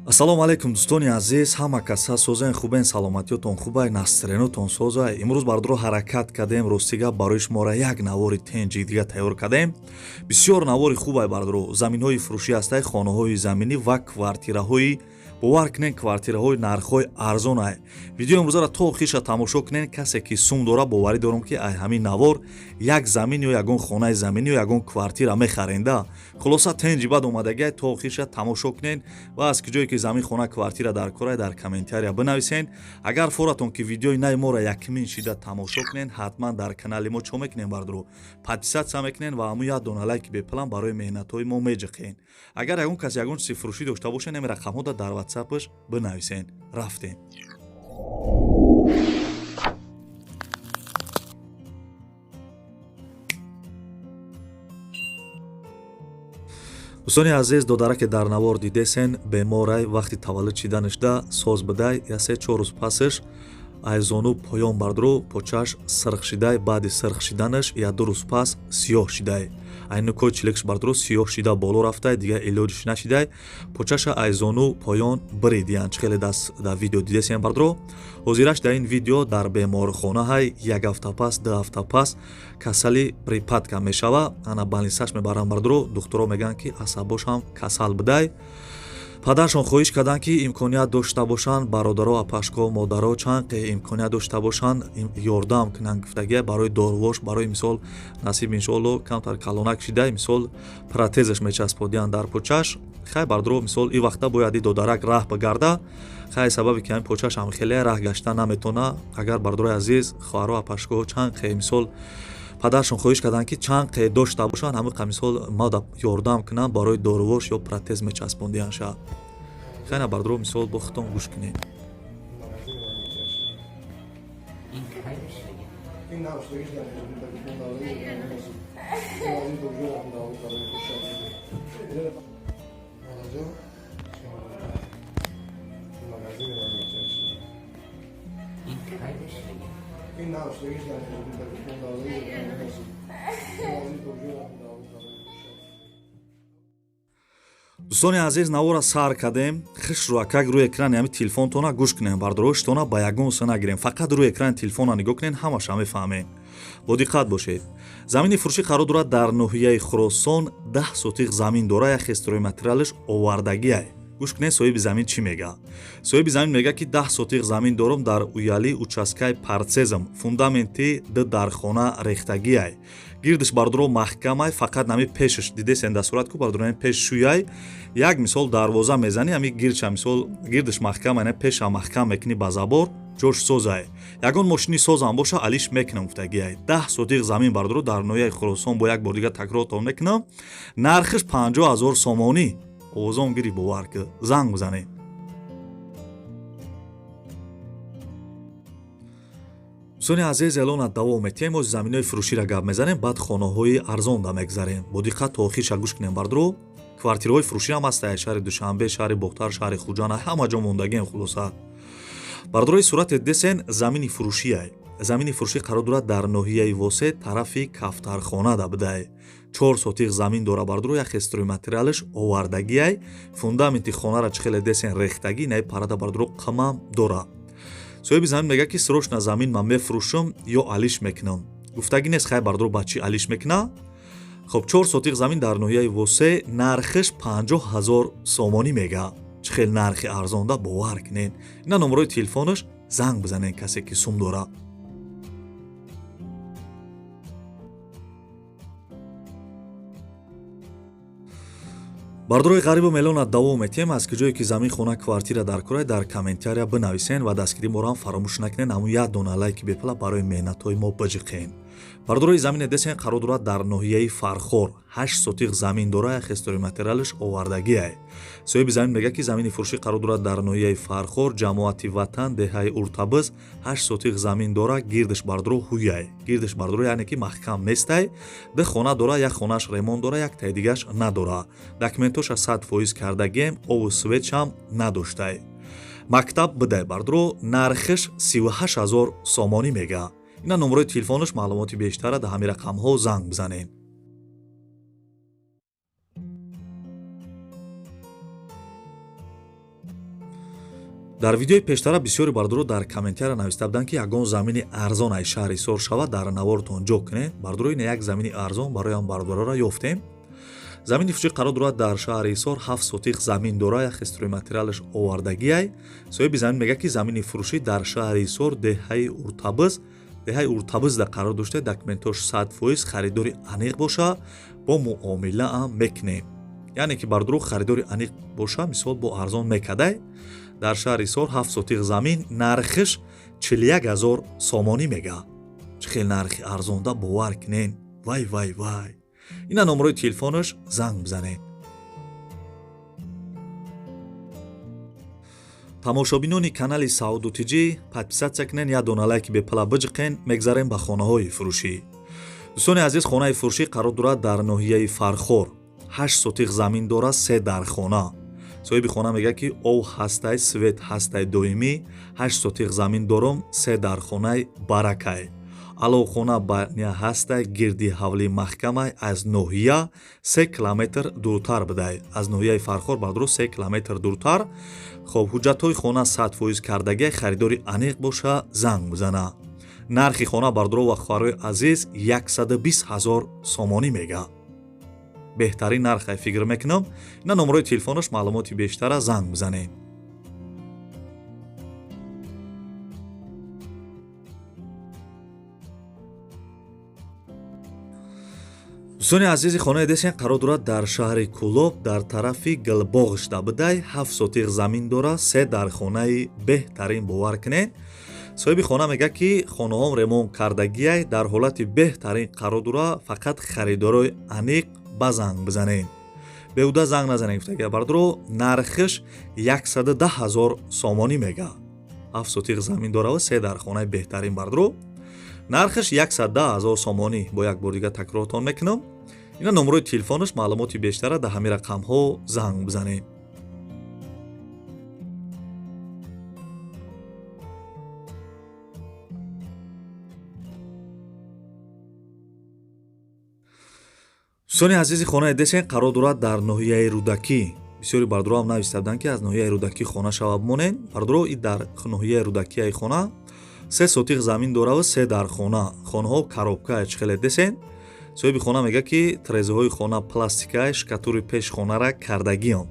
Ассалому алайкум, дӯстони азиз, ҳама каса созен, хубен, саломатиётон хубай, настроениятон созай. Имрӯз, бардоро, ҳаракат кардем, рости гап, барои шуморо як навори тенҷи дига тайёр кардем. Бисёр навори хубай, бардоро. Заминҳои фурӯшӣ ҳастай, хонаҳои заминӣ ва квартираҳои, бовар кунен, квартираҳои нархҳои арзонай. Видеои имрӯзаро то охирша тамошо кунен. Касе ки сум дора, боварӣ дорам, ки ай ҳамин навор як замин ё ягон хонаи заминӣ ё ягон квартира мехаренда. Хулоса, тенҷи бад омадагиай, то охирша тамошо кунен ва аз куҷое ки замин, хона, квартира дар корай, дар комментария бинависен. Агар форатон ки видеои наи моро якмин шида тамошо кунен, ҳатман дар канали мо чо мекунен, бардоро? Подписаться мекунен ва ҳамун як дона лайки бепулам барои меҳнатҳои мо меҷиқен. Агар ягон кас ягон чизи фурӯшӣ дошта бошен, ҳамин рақамҳода дар ватсапаш бинависен. Рафтем. Дӯстони азиз, додараке дар навор дидесен, беморай. Вақти таваллуд шиданашда соз бидай, я 3-4 рӯз пасаш айзону поён, бардро, почаш сирх шидай. Баъди сирх шиданаш я 2 рӯз пас сиёҳ шидай. Айнукои чилекш, бардро, сиёҳ шида боло рафтай, дигар илоҷиш нашидай. Почаша айзону поён биридиян, чӣ хеле даст дар видео дидесен, бардро. Ҳозираш дар ин видео дар беморхона ҳай. Як ҳафта пас, 2 ҳафта пас касали припадка мешава. Ана больницаш мебаранд, бардро. Духтуро мегӯянд, ки асабош ҳам касал бидай. Падаршон хоҳиш карданд, ки имконият дошта бошанд, бародаро, апашко, модаро, чанд ке имконият дошта бошанд, ёрдам кунанд, гуфтагия, барои дорувош. Барои мисол, насиб, иншоалло, камтар калонак шидай, мисол, протезаш мечасподиянд дар почаш. Хай, бардро, мисол, и вақта бояд и додарак раҳ бигарда. Хай, сабаби ки ҳамин почаш ҳам хеле раҳ гашта наметона. Агар, бардорои азиз, хоҳаро, апашко, чанд ке, мисол, падаршон хоҳиш карданд, ки чанд қе дошта бошанд, ҳамин қа, мисол, мада ёрдам кунанд, барои дорувош ё протез мечаспондиянд ша. Хайна, бардро, мисол, бо худтон гӯш кунед. Дӯстони азиз, навора сар кардем. Хишру акак рӯи экрани ҳами телефонтона гӯш кунем, бардороштона ба ягон са нагирем, фақат рӯи экрани телефона нигоҳ кунем, ҳамаша мефаҳмем. Бо диққат бошед. Замини фурӯшӣ қарор дорад дар ноҳияи Хуросон, 10 сотиқ замин дора, як стройматериалаш овардагиай. Гӯш кунед, соҳиби замин чӣ мега. Соҳиби замин мега, ки 10 сотиқ замин дорам дар уяли участкаи партсезм, фундаменти д дархона рехтагиай, гирдиш, бардоро, маҳкамай. Фақат нами пешаш дидесен дар сурат ку, бардоро, пеш шӯяй, як, мисол, дарвоза мезанӣ, ҳами гирча, мисол, гирдиш маҳкамай, на пеша маҳкам мекунӣ ба забор, ҷош созай. Ягон мошини созам боша, алиш мекунам, гуфтагиай. 10 сотиқ замин, бардоро, дар ноҳияи Хуросон. Бо як бор дига такрортон мекунам, нархиш 50 000 сомонӣ. Овозон гири, бовар ки, занг бизанед. Дӯстони азиз, эълона давом метиҳем. Оз заминои фурӯширо гап мезанем, баъд хонаҳои арзонда мегзарем. Бо диққат то охирша гӯш кунем, бардро. Квартираҳои фурӯшӣ ҳам ҳастае, шаҳри Душанбе, шаҳри Бохтар, шаҳри Хуҷанд, ҳама ҷо мондагием. Хулоса, бардорои сурате десен, замини фурӯшиай. Замини фурӯшӣ қарор дорад дар ноҳияи Восе, тарафи Кафтархонада бидай. 4 сотиқ замин дора, бардоро, як стройматериалаш овардагиай. Фундаменти хонара чӣ хеле десен, рехтагӣ, наи парада, бардоро, қимам дора. Соҳиби замин мегӯяд, ки срочно замин ман мефурӯшам ё алиш мекунам, гуфтагӣ нест. Хай, бардоро, ба чӣ алиш мекуна? Хоб, 4 сотиқ замин дар ноҳияи Восе, нархиш 50 000 сомонӣ мега. Чӣ хел нархи арзонда, бовар кунед. Ина номерои телефонаш, занг бизанед, касе ки сум дора. Бардорои ғарибу мелона давом метиҳем. Аз куҷое ки замин, хона, квартира дар корай, дар комментария бинависен ва дастгирӣ моро ҳам фаромӯш накунед, ҳамун як дона лайки бепула барои меҳнатҳои мо биҷиқен. Бардорои, замине десен, қарор дорад дар ноҳияи Фархор, 8 сотиқ замин дора, як стройматериалаш овардагиай. Соҳиби замин мегӯяд, ки замини фурӯшӣ қарор дорад дар ноҳияи Фархор, ҷамоати Ватан, деҳаи Уртабиз, 8 сотиқ замин дора, гирдиш, бардоро, ҳуяй. Гирдиш, бардоро, яъне ки маҳкам нестай. Ду хона дора, як хонааш ремонт дора, яктаи дигаш надора. Документоша 100% кардагием, ову светшам надоштай. Мактаб бидай, бардоро. Нархиш 38 000 сомонӣ мега. Ина номерои телефонаш, маълумоти бештара дар ҳамин рақамҳо занг бизанед. Дар видеои пештара бисёри бардоро дар комментария нависта буданд, ки ягон замини арзон ай шаҳри Ҳисор шавад, дар навортон ҷо кунед. Бардоро, ина як замини арзон барои бардорора ёфтем. Замини фурӯшӣ қарор дорад дар шаҳри Ҳисор, 7 сотиқ замин дора, як стройматериалаш овардагиай. Соҳиби замин мегӯяд, ки замини фурӯшӣ дар шаҳри Ҳисор, деҳаи Уртабиз, деҳаи Уртабизда қарор дошта, документош 100% харидори аниқ боша, бо муомилаам мекунем. Яъне ки бардоро харидори аниқ боша, мисол бо арзон мекадай. Дар шаҳри Ҳисор 7 сотиқ замин, нархиш 41 000 сомонӣ мега. Чӣ хел нархи арзонда, бовар кунен. Вай вай вай. Ина номерои телефонаш, занг бизанед. Тамошобинони канали Сауду ТЖ, подписаться кунен, як дона лайки бепала биҷиқен. Мегзарем ба хонаҳои фурӯшӣ. Дӯстони азиз, хонаи фурӯшӣ қарор дорад дар ноҳияи Фархор, 8 сотиқ замин дорад, 3 дархона. Соҳиби хона мегӯяд, ки ов ҳастай, свет ҳастай доимӣ, 8 сотиқ замин дорум, 3 дархонаи баракай, аловхона баня ҳастай, гирди ҳавлӣ маҳкамай. Аз ноҳия 3 километр дуртар будай, аз ноҳияи Фархор бардоро 3 километр дуртар. Хоб, ҳуҷҷатҳои хона 100% кардагиай, харидори аниқ боша, занг бизана. Нархи хона, бардоро ва хоҳарои азиз, 120 000 сомонӣ мега. Беҳтарин нархай, фикр мекунам. Ина номерои телефонаш, маълумоти бештара занг бизанед. Дӯстони азизи, хонаи десен қарор дорад дар шаҳри Кӯлоб, дар тарафи Гилбоғшда будай, 7 сотиқ замин дорад, 3 дархонаи беҳтарин, бовар кунед. Соҳиби хона мегӯяд, ки хонаҳом ремонт кардагиай, дар ҳолати беҳтарин қарор дорад, фақат харидорои аниқ ба занг бизанед, беҳуда занг назанед, гуфтагия. Бардоро, нархиш 110 000 сомонӣ мега. 7 сотиқ замин дорад, 3 дархонаи беҳтарин. Бардоро, нархиш 110 000 сомонӣ, бо як бор дига такрортон мекунам. Ина номерои телефонаш, маълумоти бештара дар ҳамин рақамҳо занг бизанед. Дӯстони азизи, хонаи десен қарор дорад дар ноҳияи Рӯдакӣ. Бисёри бардороам нависта буданд, ки аз ноҳияи Рӯдакӣ хона шава бимонед. Бардоро, и дар ноҳияи Рӯдакияи хона 3 сотиқ замин дораву 3 дархона. Хонаҳо коробкае, чӣ хеле десен. Соҳиби хона мегӯяд, ки трезаҳои хона пластикай, шкатури пеш хонара кардагиам.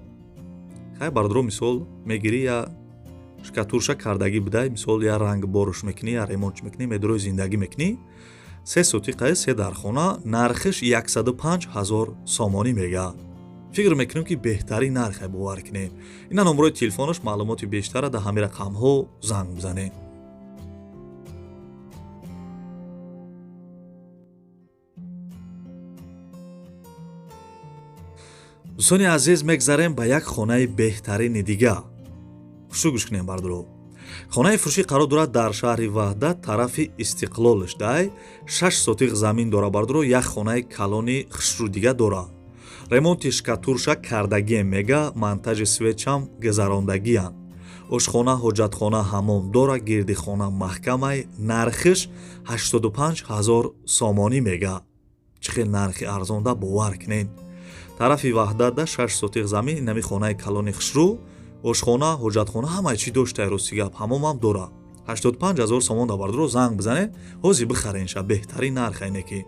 Хай, бардоро, мисол мегирӣ, я шкатурша кардагӣ бидай, мисол я ранг боруш мекунӣ, я ремонтш мекунӣ, медрои зиндагӣ мекунӣ. 3 сотиқае, 3 дархона, нархиш 105 000 сомонӣ мега. Фикр мекунем, ки беҳтарин нархе, бовар кунем. Ина номерои телефонаш, маълумоти бештара дар ҳамин рақамҳо занг бизанед. Дӯстони азиз, мегзарем ба як хонаи беҳтарини дига. Хушу гӯш кунем, бардоро. Хонаи фурӯшӣ қарор дорад дар шаҳри Ваҳдат, тарафи Истиқлолш дай, 6 сотиқ замин дора. Бардоро, як хонаи калони хушрӯ дига дора. Ремонти шкатурша кардагием мега, монтажи светчам гузарондагиянд. Ошхона, ҳоҷатхона, ҳамом дора, гирди хона маҳкамай. Нархиш 85 000 сомонӣ мега. Чӣ хел нархи арзонда, бовар кунед. Тарафи Ваҳдатда 6 сотиқ замин, инами хонаи калони хушрӯ, ошхона, ҳоҷатхона, ҳамаи чӣ доштай, рости гап, ҳамомам дора. 85 000 сомон да, бардоро, занг бизанед, ҳозир бихаренша, беҳтарин нарх айне ки.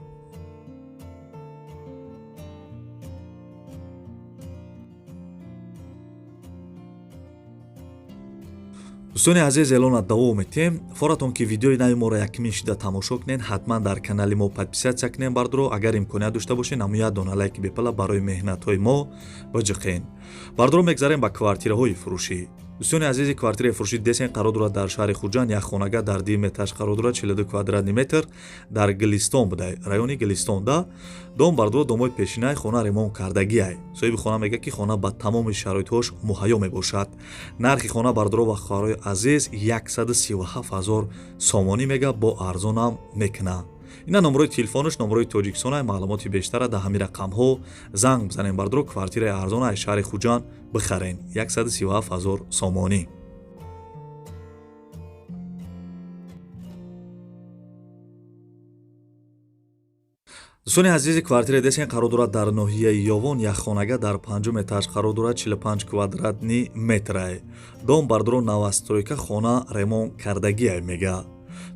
Дӯстони азиз, эълона давом метиҳем. Форатон, ки видеои нави моро якмин шида тамошо кунед, ҳатман дар канали мо подписаться кунед. Бардоро, агар имконият дошта бошед, намоя як дона лайки бепала барои меҳнатҳои мо биҷиқен. Бардоро, мегзарем ба квартираҳои фурӯшӣ. Дӯстони азизи, квартираи фурӯшӣ десен қарор дорад дар шаҳри Хуҷанд, як хонага дар дим этаж қарор дорад, 42 квадратный метр, дар Гилистон будай, райони Гилистонда. Дом, бардоро, домои пешинаи, хона ремонт кардагиай. Соҳиби хона мегӯяд, ки хона ба тамоми шароитҳош муҳайё мебошад. Нархи хона, бардоро ва хоҳарои азиз, 137 000 сомонӣ мега, бо арзонам мекунад. Ина номерои телефонаш, номерои Тоҷикистона, маълумоти бештара дар ҳамин рақамҳо занг бизанем. Бардоро, квартираи арзона аз шаҳри Хуҷанд бихарен, 137 000 сомонӣ. Дӯстони азизи, квартира десен қарор дорад дар ноҳияи Ёвон, як хонага дар панҷум этаж қарор дорад, 45 квадратный метрай. Дом бардоро новостройка, хона ремонт кардагиай мега.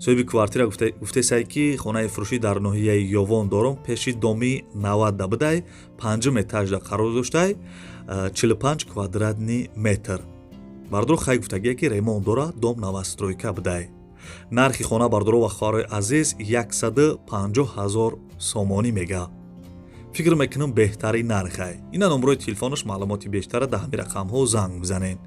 Соҳиби квартира гуфтесай, ки хонаи фурӯшӣ дар ноҳияи Ёвон дорум, пеши доми 90 будай, панҷум этажда қарор доштай, 45 квадратный метр. Бардоро хай гуфтагие, ки ремонт дора, дом новостройка будай. Нархи хона, бардоро ва хоҳарои азиз, 150 000 сомонӣ мега. Фикр мекунам, беҳтарин нархай. Ина номрои телефонаш, маълумоти бештара дар ҳамин рақамҳо занг бизанед.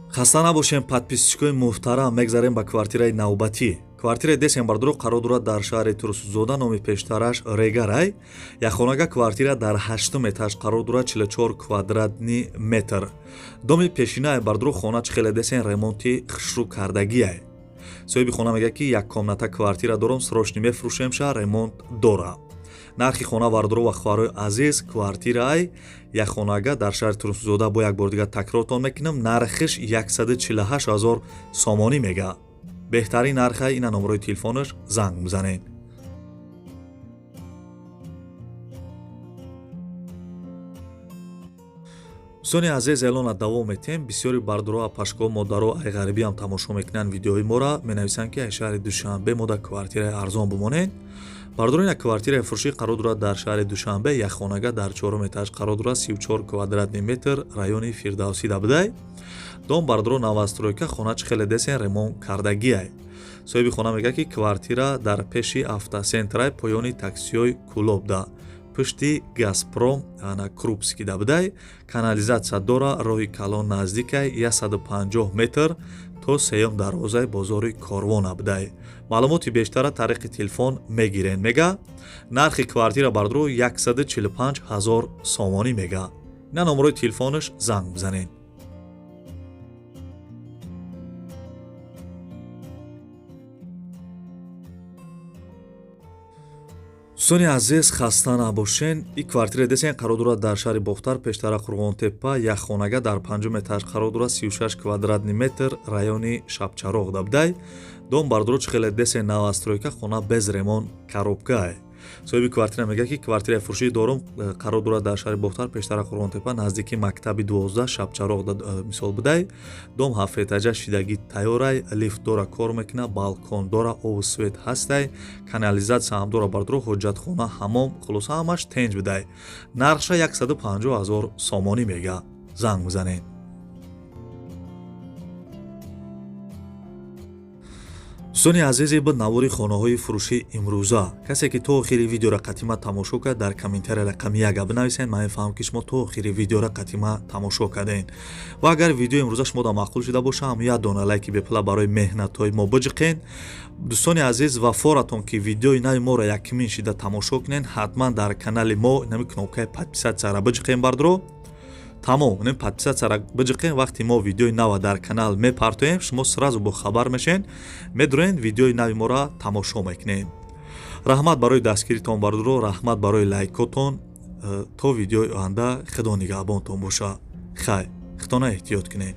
Хаста набошем, подписчикои муҳтарам, мегзарем ба квартираи навбатӣ. Квартираи десен, бардоро, қарор дорад дар шаҳри Турсунзода, номи пештараш Регарай. Якхонага квартира дар ҳаштум этаж қарор дорад, 44 квадратный метр. Доми пешинае, бардоро, хона чӣ хеле десен ремонти хушрӯ кардагиай. Соҳиби хона мегӯяд, ки як комната квартира дорам, срочно мефурӯшемша, ремонт дора. Нархи хона, бардоро ва хоҳарои азиз, квартираай якхонага дар шаҳри Турсунзода, бо як бор дигар такрортон мекунам, нархиш 148 000 сомонӣ мега. Беҳтарин нархай. Ина номрои телефонаш, занг бизанед. Дӯстони азиз, эълона давом метиҳем. Бисёри бардоро, апашко, модаро ай ғарибиам тамошо мекунанд видеои моро, менависанд, ки ай шаҳри Душанбе мода квартираи арзон бимонед. Бардоро, ина квартираи фурӯшӣ қарор дорад дар шаҳри Душанбе, якхонага дар чорум этаж қарор дорад, 34 квадратный метр, райони Фирдавсида будай. Дом, бардоро, новостройка, хона чӣ хеле десен ремонт кардагиай. Соҳиби хона мегӯяд, ки квартира дар пеши автоцентрай, поёни таксиҳои Кӯлобда, пушти Газпром ана Крупскида будай. Канализатсия дора, роҳи калон наздикай, 150 метр то сеюм дарвозаи бозори Корвона будай. Маълумоти бештара тариқи телефон мегирен мега. Нархи квартира, бардоро, 145 000 сомонӣ мега. Ина номрои телефонаш, занг бизанед. Дӯстони азиз, хаста набошен. И квартира десен қарор дорад дар шаҳри Бохтар, пештара Қурғонтеппа, як хонага дар панҷум этаж қарор дорад, 36 квадратный метр, райони Шабчароғ дабдай. Дом, бардоро, чӣ хеле десен новостройка, хона без ремонт, коробкае. Соҳиби квартира мегӯяд, ки квартираи фурӯшӣ дорум, қарор дорад дар шаҳри Бохтар, пештара Қурғонтеппа, наздики мактаби 12 Шабчароғ мисол будай. Дом ҳафтэтажа шидагӣ тайёрай, лифт дора, кор мекуна, балкон дора, обу свет ҳастай, канализатсия ҳам дора, бардоро, ҳоҷатхона, ҳамом, хулоса ҳамаш тенҷ будай. Нархша 150 000 сомонӣ мега. Занг бизанед. Дӯстони азизи, буд навори хонаҳои фурӯшӣ имрӯза. Касе ки то охири видеора қатима тамошо кард, дар комментария рақами яка бинависед, ман мефаҳмам, ки шумо то охири видеора қатима тамошо кардем. Ва агар видеои имрӯза шумода маъқул шуда боша, ҳам як дона лайки бепула барои меҳнатҳои мо биҷиқен. Дӯстони азиз, ва форатон, ки видеои нави моро якмин шида тамошо кунен, ҳатман дар канали мо нами кнопкаи подписатсияра биҷиқен, бардоро. Тамом, нем подписатсияра биҷиқен. Вақте мо видеои нава дар канал мепартоем, шумо сразу бохабар мешен, медуроен, видеои нави моро тамошо мекунед. Раҳмат барои дастгиритон, бардоро, раҳмат барои лайкотон. То видеои оянда худо нигаҳбонтон боша. Хайр, худона эҳтиёт кунед.